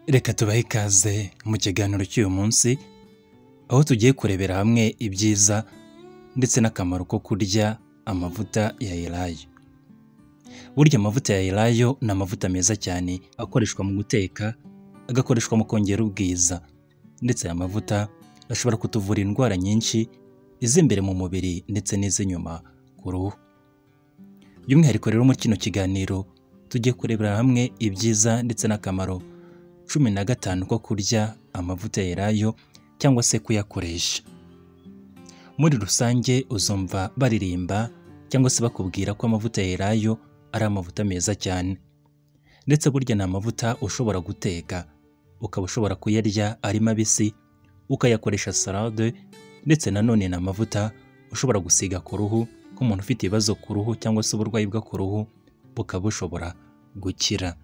Reka tubahe ikaze mu kiganiro cy'uyu munsi, aho tugiye kurebera hamwe ibyiza ndetse n'akamaro ko kurya amavuta ya elayo. Burya amavuta ya elayo ni amavuta meza cyane akoreshwa mu guteka, agakoreshwa mu kongera ubwiza, ndetse aya mavuta ashobora kutuvura indwara nyinshi, iz'imbere mu mubiri ndetse n'iz'inyuma ku ruhu. By'umwihariko rero muri kino kiganiro tugiye kurebera hamwe ibyiza ndetse n'akamaro 15 ko kurya amavuta ya elayo cyangwa se kuyakoresha. Muri rusange uzumva baririmba cyangwa se bakubwira ko amavuta ya elayo ari amavuta meza cyane, ndetse burya ni amavuta ushobora guteka, ukaba ushobora kuyarya ari mabisi, ukayakoresha salade, ndetse nanone ni amavuta ushobora gusiga ku ruhu nk'umuntu ufite ibibazo ku ruhu cyangwa se uburwayi bwo ku ruhu bukaba bushobora gukira.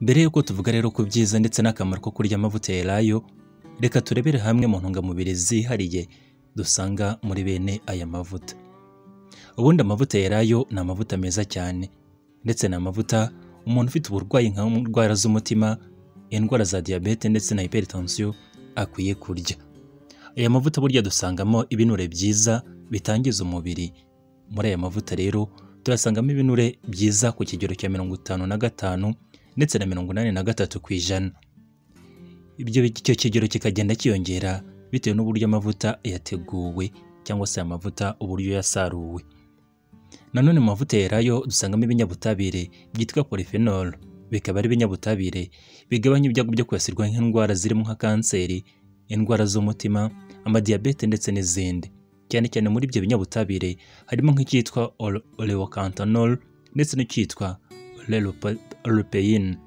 Mbere y'uko tuvuga rero ku byiza ndetse n'akamaro ko kurya amavuta ya elayo, reka turebere hamwe mu ntungamubiri zihariye dusanga muri bene aya mavuta. Ubundi amavuta ya elayo ni amavuta meza cyane, ndetse ni amavuta umuntu ufite uburwayi nk'indwara z'umutima, indwara za diyabete ndetse na hypertension akwiye kurya. Aya mavuta burya dusangamo ibinure byiza bitangiza umubiri. Muri aya mavuta rero tuyasangamo ibinure byiza ku kigero cya 55 ndetse na 83%. Ibyo icyo kigero kikagenda cyiyongera bitewe n'uburyo amavuta yateguwe cyangwa se amavuta uburyo yasaruwe. Nanone mu mavuta ya elayo dusangamo ibinyabutabire byitwa polyphenol, bikaba ari ibinyabutabire bigabanya ibyago byo kwibasirwa nk'indwara zirimo nka kanseri, indwara z'umutima, amadiyabete ndetse n'izindi. Cyane cyane muri ibyo binyabutabire harimo nk'icyitwa oleocanthal ndetse n'icyitwa oleuropein.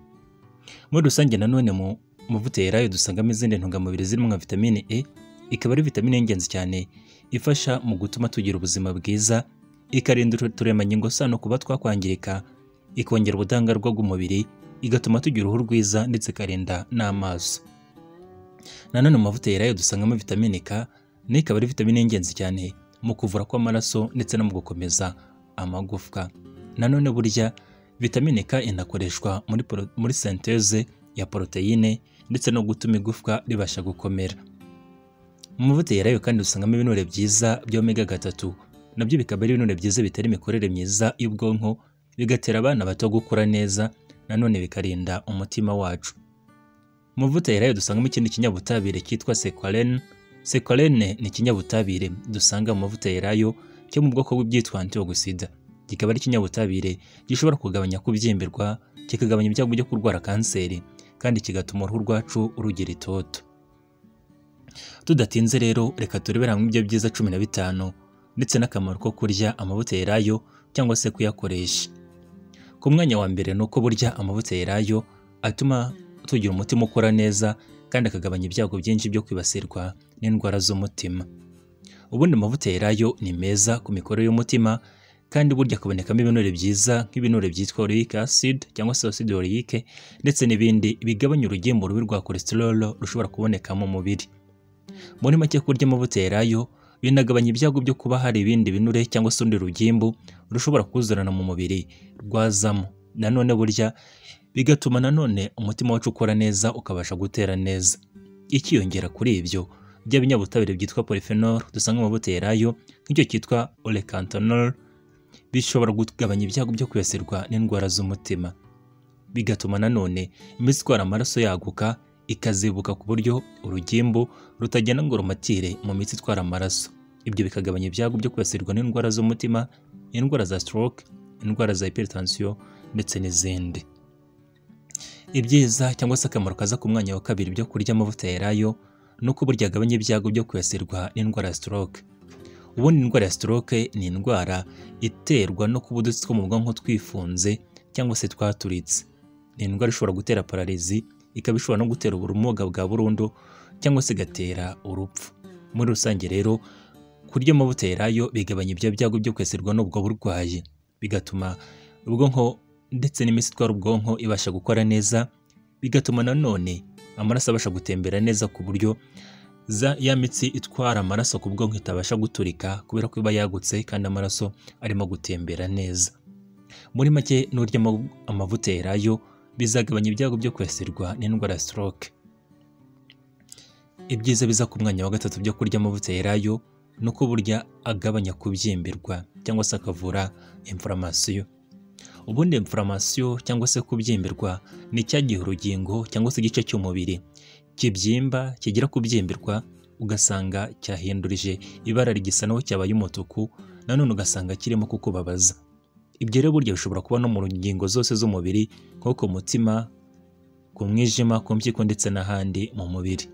Muri rusange nanone mu mavuta ya elayo dusangamo izindi ntungamubiri zirimo nka vitamine E, ikaba ari vitamine y'ingenzi cyane ifasha mu gutuma tugira ubuzima bwiza, ikarinda uturemangingo sano kuba twakwangirika, ikongera ubudahangarwa bw'umubiri, igatuma tugira uruhu rwiza ndetse ikarinda n'amaso. Nanone mu mavuta ya elayo dusangamo vitamine K, nayo ikaba ari vitamine y'ingenzi cyane mu kuvura kw'amaraso ndetse no mu gukomeza amagufwa. Nanone burya vitamine K inakoreshwa muri senteze ya poroteyine ndetse no gutuma igufwa ribasha gukomera. Mu mavuta ya elayo kandi dusangamo ibinure byiza bya omega 3, nabyo bikaba ari ibinure byiza bitera imikorere myiza y'ubwonko, bigatera abana bato gukura neza, nanone bikarinda umutima wacu. Mu mavuta ya elayo dusangamo ikindi kinyabutabire cyitwa sequalene. Sequalene ni ikinyabutabire dusanga mu mavuta ya elayo cyo mu bwoko bw'ibyitwa antioxida. Kikaba ari ikinyabutabire gishobora kugabanya kubyimbirwa, kikagabanya ibyago byo kurwara kanseri, kandi kigatuma uruhu rwacu rugira itoto. Tudatinze rero reka turebere hamwe ibyo byiza 15 ndetse n'akamaro ko kurya amavuta ya elayo cyangwa se kuyakoresha. Ku mwanya wa mbere ni uko burya amavuta ya elayo atuma tugira umutima ukora neza kandi akagabanya ibyago byinshi byo kwibasirwa n'indwara z'umutima. Ubundi amavuta ya elayo ni meza ku mikorere y'umutima, kandi burya akabonekamo ibinure byiza nk'ibinure byitwa oleic acid cyangwa se acide oleique ndetse n'ibindi bigabanya urugimbu rubi rwa cholesterol rushobora kuboneka mu mubiri. Muri make kurya amavuta ya elayo binagabanya ibyago byo kuba hari ibindi binure cyangwa se urundi rugimbu rushobora kuzurana mu mubiri rwazamo. Nanone burya bigatuma nanone umutima wacu ukora neza ukabasha gutera neza. Ikiyongera kuri ibyo bya binyabutabire byitwa polyphenol dusanga mu mavuta ya elayo nk'icyo cyitwa oleocanthal bishobora kugabanya ibyago byo kwibasirwa n'indwara z'umutima. Bigatuma nanone imitsi itwara amaraso yaguka ikazibuka ku buryo urugimbu rutagenda ngo rumatire mu mitsi itwara amaraso. Ibyo bikagabanya ibyago byo kwibasirwa n'indwara z'umutima, indwara za stroke, indwara za hypertension ndetse n'izindi. Ibyiza cyangwa se akamaro kaza ku mwanya wa kabiri byo kurya amavuta ya elayo ni uko burya agabanya ibyago byo kwibasirwa n'indwara ya stroke. Ubundi indwara ya stroke ni indwara iterwa no kuba udutsi two mu bwonko twifunze cyangwa se twaturitse. Ni indwara ishobora gutera pararizi, ikaba ishobora no gutera ubumuga bwa burundu cyangwa se igatera urupfu. Muri rusange rero kurya amavuta ya elayo bigabanya ibyo byago byo kwibasirwa n'ubwo burwayi, bigatuma ubwonko ndetse n'imitsi itwara ubwonko ibasha gukora neza, bigatuma nanone amaraso abasha gutembera neza ku buryo ya mitsi itwara amaraso ku bwonko itabasha guturika kubera ko iba yagutse kandi amaraso arimo gutembera neza. Muri make nurya amavuta ya elayo bizagabanya ibyago byo kwibasirwa n'indwara ya stroke. Ibyiza biza ku mwanya wa gatatu byo kurya amavuta ya elayo ni uko burya agabanya kubyimbirwa cyangwa se akavura inflammation. Ubundi inflammation cyangwa se kubyimbirwa ni cya gihe urugingo cyangwa se igice cy'umubiri kibyimba kigira kubyimbirwa, ugasanga cyahindurije ibara rigisa naho cyabaye umutuku, nanone ugasanga kirimo kukubabaza. Ibyo rero burya bishobora kuba no mu ngingo zose z'umubiri, nko ku mutima, ku mwijima, ku mpyiko ndetse n'ahandi mu mubiri.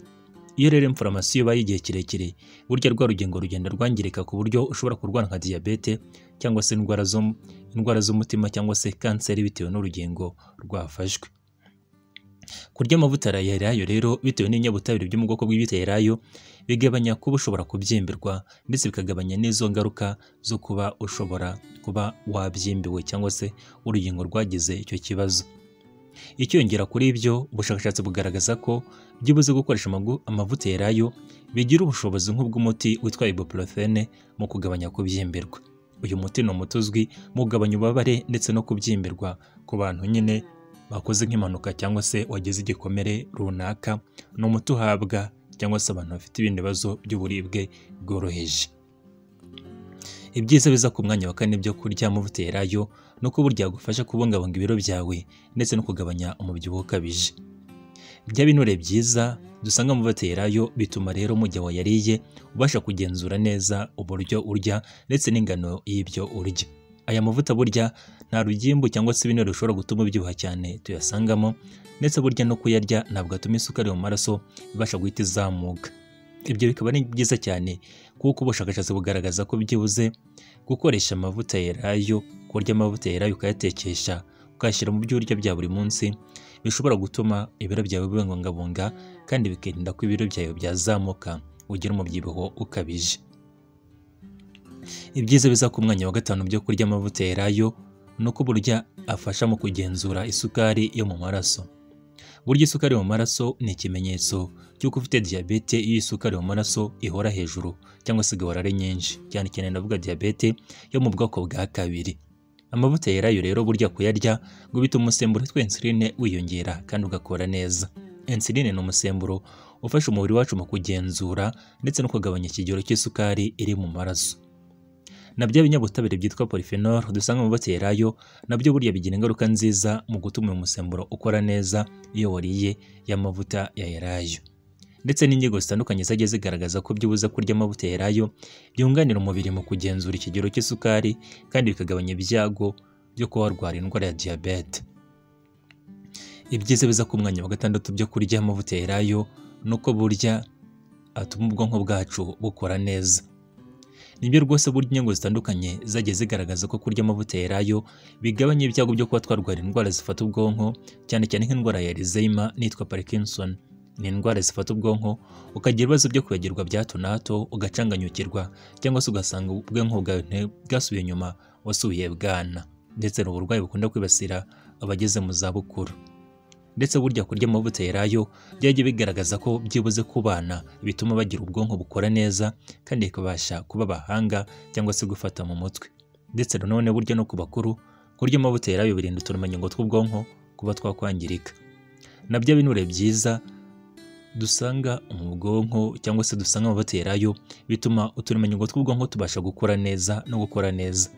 Iyo rero inflammation ibaye igihe kirekire, burya rwa rugingo rugenda rwangirika ku buryo ushobora kurwara nka diyabete cyangwa se indwara z'umutima cyangwa se kanseri bitewe n'urugingo rwafashwe. Kurya amavuta ya elayo rero bitewe n'ibinyabutabire byo mu bwoko bw'ibita elayo bigabanya kuba ushobora kubyimbirwa, ndetse bikagabanya n'izo ngaruka zo kuba ushobora kuba wabyimbiwe cyangwa se urugingo rwagize icyo kibazo. Icyongera kuri ibyo, ubushakashatsi bugaragaza ko byibuze gukoresha amavuta ya elayo bigira ubushobozi nk'ubw'umuti witwa ibuprofene mu kugabanya kubyimbirwa. Uyu muti ni umuti uzwi mu kugabanya ububabare ndetse no kubyimbirwa ku bantu nyine bakoze nk'impanuka cyangwa se wagize igikomere runaka. Ni umuti uhabwa cyangwa se abantu bafite ibindi bibazo by'uburibwe bworoheje. Ibyiza biza ku mwanya wa kane byo kurya amavuta ya elayo ni uko burya yagufasha kubungabunga ibiro byawe ndetse no kugabanya umubyibuho ukabije. Bya binure byiza dusanga mu mavuta ya elayo bituma rero mu gihe wayariye ubasha kugenzura neza uburyo urya ndetse n'ingano y'ibyo urya. Aya mavuta burya nta rugimbu cyangwa se ibinure bishobora gutuma ubyibuha cyane tuyasangamo, ndetse burya no kuyarya ntabwo atuma isukari mu maraso ibasha guhita izamuka. Ibyo bikaba ari byiza cyane kuko ubushakashatsi bugaragaza ko byibuze gukoresha amavuta ya elayo, kurya amavuta ya elayo ukayatekesha ukayashyira mu byo urya bya buri munsi, bishobora gutuma ibiro byawe bibungabunga kandi bikirinda ko ibiro byawe byazamuka ugira umubyibuho ukabije. Ibyiza biza ku mwanya wa gatanu byo kurya amavuta ya elayo ni uko burya afasha mu kugenzura isukari yo mu maraso. Burya isukari mu maraso ni ikimenyetso cy'uko ufite diyabete iyo isukari mu maraso ihora hejuru cyangwa se igahora ari nyinshi, cyane cyane ndavuga diyabete yo mu bwoko bwa kabiri. Amavuta ya elayo rero burya kuyarya ngo bituma umusemburo witwa insuline wiyongera kandi ugakora neza. Insuline ni umusemburo ufasha umubiri wacu mu kugenzura ndetse no kugabanya ikigero cy'isukari iri mu maraso. Na bya binyabutabire byitwa polyphenol dusanga mu mavuta ya elayo nabyo burya bigira ingaruka nziza mu gutuma uyu musemburo ukora neza iyo wariye y'amavuta ya elayo. Ndetse n'inyigo zitandukanye zagiye zigaragaza ko byibuze kurya amavuta ya elayo byunganira umubiri mu kugenzura ikigero cy'isukari kandi bikagabanya ibyago byo kuba warwara indwara ya diyabete. Ibyiza biza ku mwanya wa gatandatu byo kurya amavuta ya elayo ni uko burya atuma ubwonko bwacu bukora neza. Nibyo rwose burya inyigo zitandukanye zagiye zigaragaza ko kurya amavuta ya elayo bigabanya ibyago byo kuba twarwara indwara zifata ubwonko, cyane cyane nk'indwara ya Alzheimer n'itwa Parkinson. Ni indwara zifata ubwonko ukagira ibibazo byo kwibagirwa bya hato na hato, ugacanganyukirwa cyangwa se ugasanga ubwonko bwawe bwasubiye inyuma wasubiye bwana. Ndetse ni uburwayi bukunda kwibasira abageze mu zabukuru. Ndetse burya kurya amavuta ya elayo byagiye bigaragaza ko byibuze ku bana bituma bagira ubwonko bukora neza kandi bikabasha kuba abahanga cyangwa se gufata mu mutwe. Ndetse nanone burya no ku bakuru kurya amavuta ya elayo birinda uturemangingo tw'ubwonko kuba twakwangirika. Nabyo binure byiza dusanga mu bwonko cyangwa se dusanga amavuta ya elayo bituma uturemangingo tw'ubwonko tubasha gukura neza no gukora neza.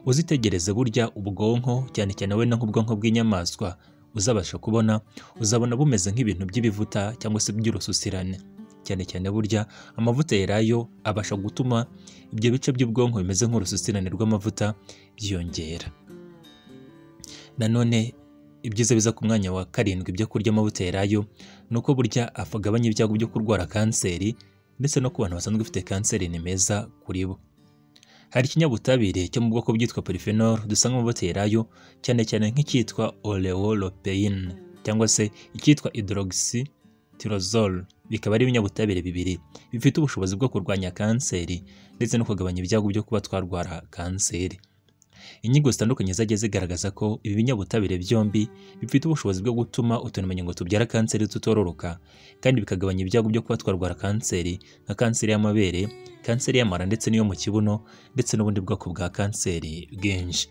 Uzitegereze burya ubwonko cyane cyane wenda nk'ubwonko bw'inyamaswa uzabasha kubona, uzabona bumeze nk'ibintu by'ibivuta cyangwa se by'urususirane. Cyane cyane burya amavuta ya elayo abasha gutuma ibyo bice by'ubwonko bimeze nk'urususirane rw'amavuta byiyongera. Nanone ibyiza biza ku mwanya wa karindwi byo kurya amavuta ya elayo ni uko burya agabanya ibyago byo kurwara kanseri, ndetse no ku bantu basanzwe bafite kanseri ni meza kuri bo. Hari ikinyabutabire cyo mu bwoko bwitwa polyphenol dusanga mu mavuta ya elayo, cyane cyane nk'icyitwa oleuropein cyangwa se icyitwa hydroxytyrosol, bikaba ari ibinyabutabire bibiri bifite ubushobozi bwo kurwanya kanseri ndetse no kugabanya ibyago byo kuba twarwara kanseri. Inyigo zitandukanye zagiye zigaragaza ko ibi binyabutabire byombi bifite ubushobozi bwo gutuma uturemangingo tubyara kanseri tutororoka, kandi bikagabanya ibyago byo kuba twarwara kanseri nka kanseri y'amabere, kanseri y'amara ndetse n'iyo mu kibuno, ndetse n'ubundi bwoko bwa kanseri bwinshi.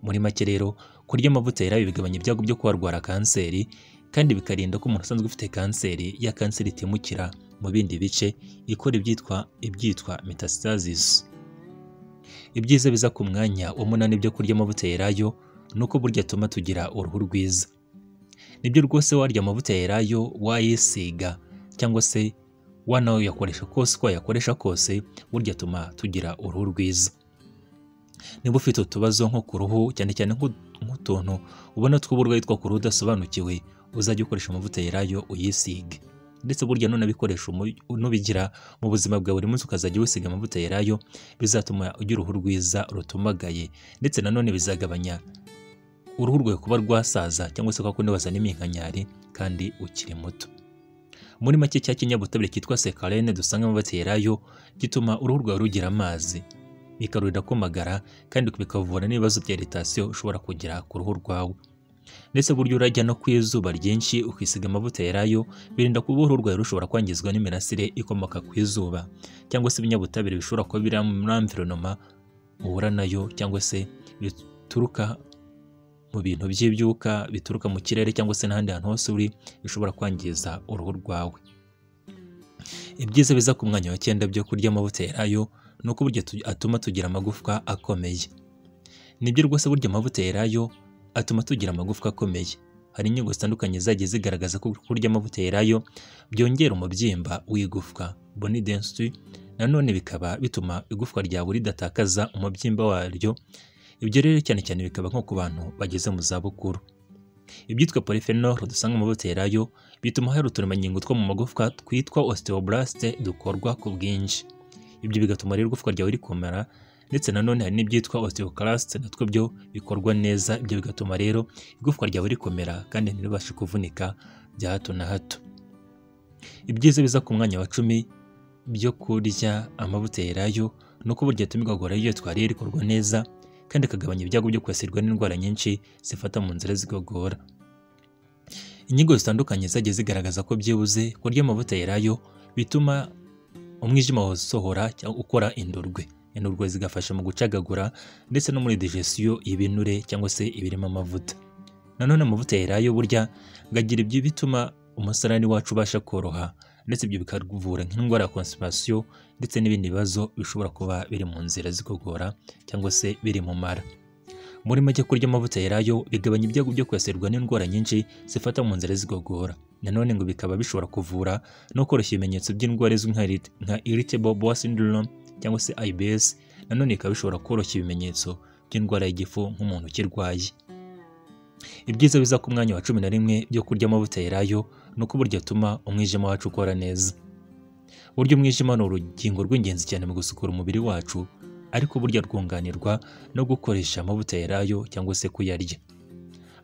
Muri make rero Kurya amavuta ya elayo bigabanya ibyago byo kuba warwara kanseri, kandi bikarinda ko umuntu usanzwe ufite kanseri ya kanseri itimukira mu bindi bice ikora ibyitwa metastasis. Ibyiza biza ku mwanya wa 8 byo kurya amavuta ya elayo ni uko burya atuma tugira uruhu rwiza. Nibyo rwose, warya amavuta ya elayo, wayisiga cyangwa se wanayakoresha kose, uko wayakoresha kose, burya atuma tugira uruhu rwiza. Niba ufite utubazo nko ku ruhu, cyane cyane nk'utuntu ubona tw'uburwayi two ku ruhu udasobanukiwe, uzajya ukoresha amavuta ya elayo uyisige. Ndetse burya nunabikoresha, nubigira mu buzima bwa buri munsi, ukazajya wisiga amavuta ya elayo, bizatuma ugira uruhu rwiza rutumagaye, ndetse nanone bizagabanya uruhu rwawe kuba rwasaza cyangwa se kwa kundi bazana iminkanyari kandi ukiri muto. Muri make, cya kinyabutabire cyitwa squalane dusanga mu mavuta ya elayo gituma uruhu rwawe rugira amazi, bikarurinda kumagara, kandi bikavura n'ibibazo bya irritation ushobora kugira ku ruhu rwawe. Ndetse burya urajya no ku izuba ryinshi ukisiga amavuta ya elayo, birinda kuba uruhu rwawe rushobora kwangizwa n'imirasire ikomoka ku izuba cyangwa se ibinyabutabire bishobora kuba biri muri environment uhura nayo, cyangwa se bituruka mu bintu by'ibyuka bituruka mu kirere cyangwa se n'ahandi hantu hose uri, bishobora kwangiza uruhu rwawe. Ibyiza biza ku mwanya wa 9 byo kurya amavuta ya elayo ni uko burya atuma tugira amagufwa akomeye. Nibyo rwose, burya amavuta ya elayo atuma tugira amagufwa akomeye. Hari inyigo zitandukanye zagiye zigaragaza ko kurya amavuta ya elayo byongera umubyimba w'igufwa, bone density, nanone bikaba bituma igufwa ryawe ridatakaza umubyimba waryo. Ibyo rero cyane cyane bikaba nko ku bantu bageze mu zabukuru. Ibyitwa polyphenol dusanga mu mavuta ya elayo bituma hari uturemangingo two mu magufwa twitwa osteoblast dukorwa ku bwinshi. Ibyo bigatuma rero igufwa ryawe rikomera. Ndetse nanone hari n'ibyitwa osteoclast natwo byo bikorwa neza. Ibyo bigatuma rero igufwa ryawe rikomera kandi ntiribashe kuvunika bya hato na hato. Ibyiza biza ku mwanya wa 10 byo kurya amavuta ya elayo ni uko burya atuma igogora iyo twariye rikorwa neza, kandi akagabanya ibyago byo kwibasirwa n'indwara nyinshi zifata mu nzira z'igogora. Inyigo zitandukanye zagiye zigaragaza ko byibuze kurya amavuta ya elayo bituma umwijima wasohora cyangwa ukora indurwe. Indurwe zigafasha mu gucagagura ndetse no muri digestion y'ibinure cyangwa se ibirimo amavuta. Nanone amavuta ya elayo burya ngagira ibyo bituma umusarani wacu ubasha koroha, ndetse ibyo bikavura nk'indwara ya constipation ndetse n'ibindi bibazo bishobora kuba biri mu nzira z'igogora cyangwa se biri mu mara. Muri make, kurya amavuta ya elayo bigabanya ibyago byo kwibasirwa n'indwara nyinshi zifata mu nzira z'igogora. Nanone ngo bikaba bishobora kuvura no koroshya ibimenyetso by'indwara izwi nka irritable bowel syndrome cyangwa se IBS. Nanone bikaba bishobora koroshya ibimenyetso by'indwara y'igifu nk'umuntu ukirwaye. Ibyiza biza ku mwanya wa 11 byo kurya amavuta ya elayo ni uko burya atuma umwijima wacu ukora neza. Burya umwijima ni urugingo rw'ingenzi cyane mu gusukura umubiri wacu, ariko burya rwunganirwa no gukoresha amavuta ya elayo cyangwa se kuyarya.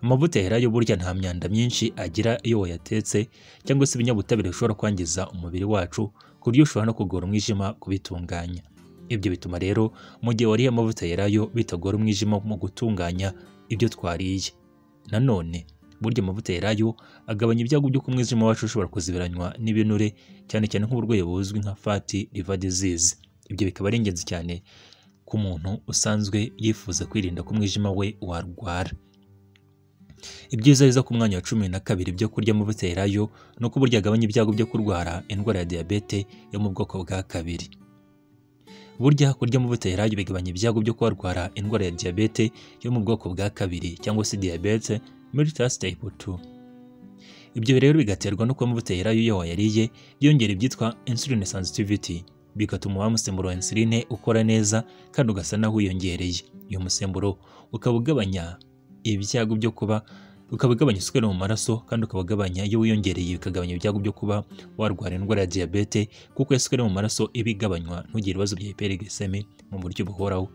Amavuta ya elayo burya nta myanda myinshi agira iyo wayatetse, cyangwa se ibinyabutabire bishobora kwangiza umubiri wacu, ku buryo ushobora no kugora umwijima kubitunganya. Ibyo bituma rero mu gihe wariye amavuta ya elayo bitagora umwijima mu gutunganya ibyo twariye. Nanone burya amavuta ya elayo agabanya ibyago by'uko umwijima wacu ushobora kuzibiranywa n'ibinure, cyane cyane nk'uburwayi buzwi nka fatty liver disease. Ibyo bikaba ari ingenzi cyane ku muntu usanzwe yifuza kwirinda ko umwijima we warwara. Ibyiza biza ku mwanya wa 12 byo kurya amavuta ya elayo ni uko burya agabanya ibyago byo kurwara indwara ya diyabete yo mu bwoko bwa kabiri. Burya kurya amavuta ya elayo bigabanya ibyago byo kurwara indwara ya diyabete yo mu bwoko bwa kabiri cyangwa se diabète mellitus type 2. Ibyo rero bigaterwa no kuba amavuta ya elayo iyo wayariye yongera ibyitwa insulin sensitivity, bigatuma wa musemburo wa insuline ukora neza kandi ugasa naho wiyongereye. Uyu musemburo ukaba ugabanya ibyago byo kuba, ukaba ugabanya isukari mu maraso, kandi ukaba ugabanya, iyo wiyongereye bikagabanya ibyago byo kuba warwara indwara ya diyabete, kuko isukari mu maraso iba igabanywa, ntugire ibibazo bya hyperglycemie mu buryo buhoraho.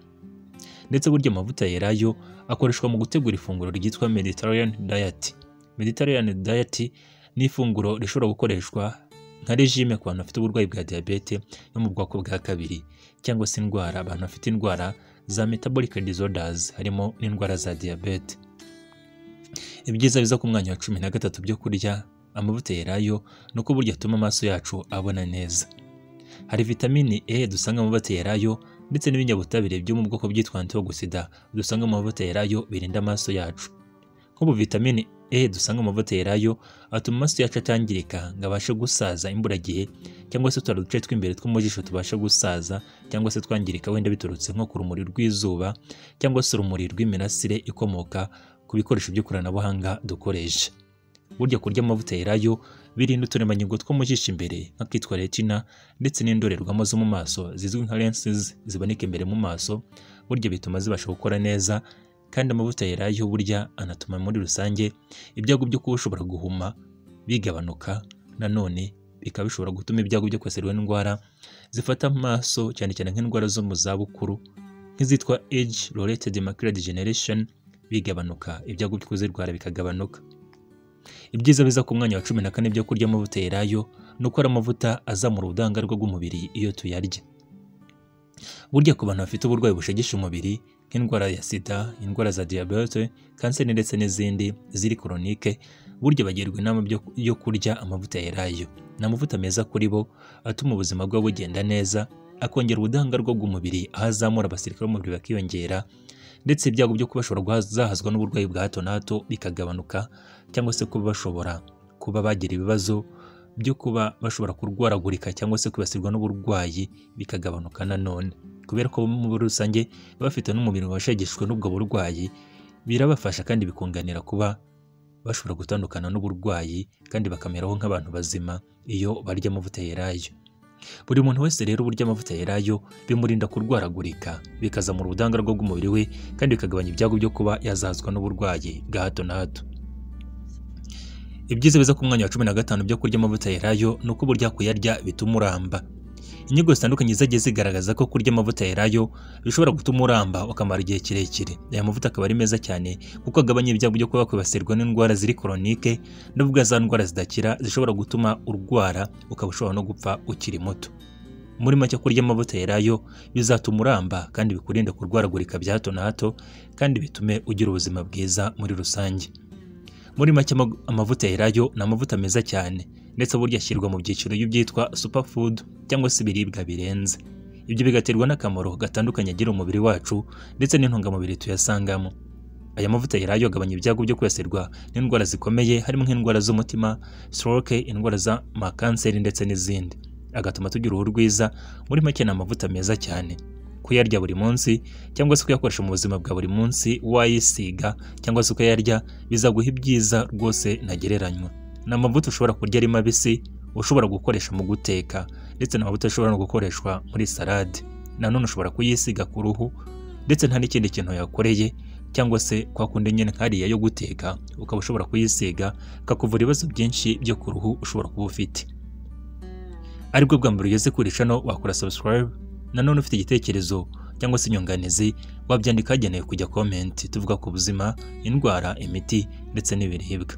Ndetse burya amavuta ya elayo akoreshwa mu gutegura ifunguro ryitwa Mediterranean diet. Mediterranean diet ni ifunguro rishobora gukoreshwa nka régime ku bantu bafite uburwayi bwa diyabete yo mu bwoko bwa kabiri, cyangwa se indwara abantu bafite indwara za metabolic disorders, harimo n'indwara za diyabete. Ibyiza biza ku mwanya wa 13 byo kurya amavuta ya elayo ni uko burya atuma amaso yacu abona neza. Hari vitamini E dusanga mu mavuta ya elayo, ndetse n'ibinyabutabire byo mu bwoko bwitwa antioxidant dusanga mu mavuta ya elayo birinda amaso yacu. Nk'ubu vitamine E dusanga mu mavuta y'elayo atuma amaso yacu atangirika ngo abashe gusaza imburagihe, cyangwa se turiya duce tw'imbere two mu jisho tubasha gusaza cyangwa se twangirika wenda biturutse nko ku rumuri rw'izuba cyangwa se urumuri rw'imirasire ikomoka ku bikoresho by'ikoranabuhanga dukoresha. Burya kurya amavuta y'elayo birinda uturemangingo two mu jisho imbere nk'akitwa retina ndetse n'indorerwamo zo mu maso zizwi nka lenses ziboneka imbere mu maso, burya bituma zibasha gukora neza. Kandi amavuta y'elayo burya anatuma muri rusange ibyago byo kuba ushobora guhuma bigabanuka, nanone bikaba bishobora gutuma ibyago byo kwibasirwa n'indwara zifata amaso cyane cyane nk'indwara zo mu zabukuru nk'izitwa age related macular degeneration bigabanuka, ibyago byo kuzirwara bikagabanuka. Ibyiza biza ku mwanya wa 14 byo kurya amavuta y'elayo ni uko ari amavuta azamura ubudahangarwa bw'umubiri iyo tuyarya. Burya ku bantu bafite uburwayi bushegesha umubiri nk'indwara ya sida, indwara za diyabete, kanseri ndetse n'izindi ziri koronike, burya bagirwa inama yo kurya amavuta y'elayo. Ni amavuta meza kuri bo, atuma ubuzima bwabo bugenda neza, akongera ubudahangarwa bw'umubiri aho azamura abasirikare b'umubiri bakiyongera, ndetse ibyago byo kuba bashobora kuzahazwa n'uburwayi bwa hato na hato bikagabanuka, cyangwa se kuba bashobora kuba bagira ibibazo byo kuba bashobora kurwaragurika cyangwa se kwibasirwa n'uburwayi bikagabanuka nanone. Kubera ko muri rusange baba bafite n'umubiri washegeshwe n'ubwo burwayi, birabafasha kandi bikunganira kuba bashobora gutandukana n'uburwayi kandi bakameraho nk'abantu bazima iyo barya amavuta y'elayo. Buri muntu wese rero burya amavuta y'elayo bimurinda kurwaragurika, bikazamura ubudahangarwa bw'umubiri we kandi bikagabanya ibyago byo kuba yazahazwa n'uburwayi bwa hato na hato. Ibyiza biza ku mwanya wa 15 byo kurya amavuta y'elayo ni uko burya kuyarya bituma uramba. Inyigo zitandukanye zagiye zigaragaza ko kurya amavuta y'elayo bishobora gutuma uramba ukamara igihe kirekire. Aya mavuta akaba ari meza cyane kuko agabanya ibyago byo kuba wakwibasirwa n'indwara ziri koronike, ndavuga za ndwara zidakira zishobora gutuma urwara ukaba ushobora no gupfa ukiri muto. Muri make kurya amavuta y'elayo bizatuma uramba kandi bikurinde kurwaragurika bya hato na hato kandi bitume ugira ubuzima bwiza muri rusange. Muri make amavuta y'elayo ni amavuta meza cyane ndetse burya ashyirwa mu byiciro byitwa superfood cyangwa se ibiribwa birenze. Ibyo bigaterwa n'akamaro gatandukanye agira umubiri wacu ndetse n'intungamubiri tuyasangamo. Aya mavuta y'elayo agabanya ibyago byo kwibasirwa n'indwara zikomeye harimo nk'indwara z'umutima, stroke, indwara z'amakanseri ndetse n'izindi. Agatuma tugira uruhu rwiza. Muri make ni amavuta meza cyane. Kuyarya buri munsi cyangwa se kuyakoresha mu buzima bwa buri munsi wayisiga cyangwa se ukayarya bizaguha ibyiza rwose ntagereranywa. Ni amavuta ushobora kurya ari mabisi, ushobora gukoresha mu guteka, ndetse n'amavuta ashobora no gukoreshwa muri salade. Nanone ushobora kuyisiga ku ruhu ndetse nta n'ikindi kintu yakoreye, cyangwa se kwa kundi nyine nkariya yo guteka ukaba ushobora kuyisiga kakuvura ibibazo byinshi byo ku ruhu ushobora kuba ufite. Aribwo bwa mbere ugeze kuri channel wakora subscribe. Nanone ufite igitekerezo cyangwa se inyunganizi wabyandika hagenewe kujya comment, tuvuga ku buzima, indwara, imiti ndetse n'ibiribwa.